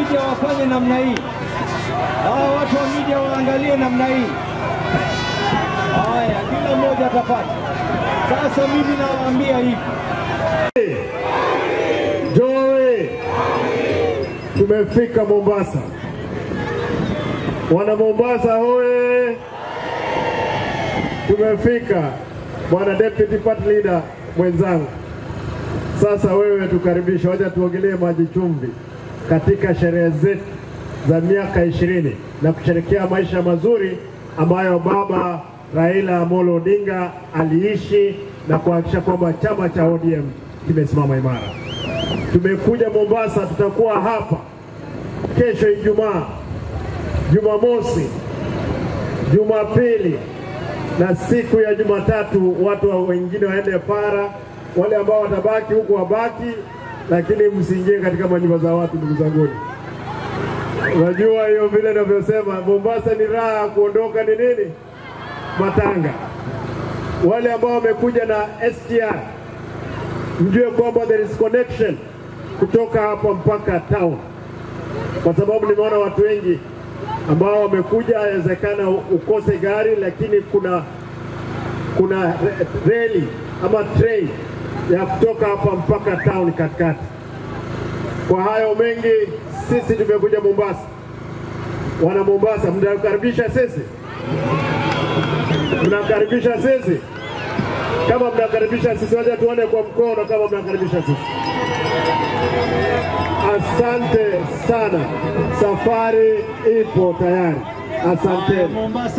media wafanye namna hii. Hawa watu wa media waangalie namna hii. Haya, kila mmoja atapata. Sasa mimi nawaambia hivi. Joy, tumefika Mombasa. Wana Mombasa hoye! Tumefika. Bwana Deputy Party Leader mwenzangu, sasa wewe tukaribisha, wacha tuogelee maji chumvi katika sherehe zetu za miaka 20 na kusherehekea maisha mazuri ambayo baba Raila Amolo Odinga aliishi na kuhakikisha kwamba chama cha ODM kimesimama imara. Tumekuja Mombasa, tutakuwa hapa kesho Ijumaa, Jumamosi, Jumapili na siku ya Jumatatu. Watu wengine waende para, wale ambao watabaki huku wabaki, lakini msiingie katika manyumba za watu, ndugu zanguni. Unajua hiyo vile ninavyosema, Mombasa ni raha, kuondoka ni nini? Matanga. Wale ambao wamekuja na SGR, mjue kwamba there is connection kutoka hapa mpaka town, kwa sababu nimeona watu wengi ambao wamekuja, inawezekana ukose gari, lakini kuna reli ama train ya kutoka hapa mpaka town katikati. Kwa hayo mengi, sisi tumekuja Mombasa. Wana Mombasa, mnakaribisha sisi? Mnakaribisha sisi? Kama mnakaribisha sisi, wacha tuone kwa mkono kama mnakaribisha sisi. Asante sana, safari ipo tayari. Asante. Mombasa.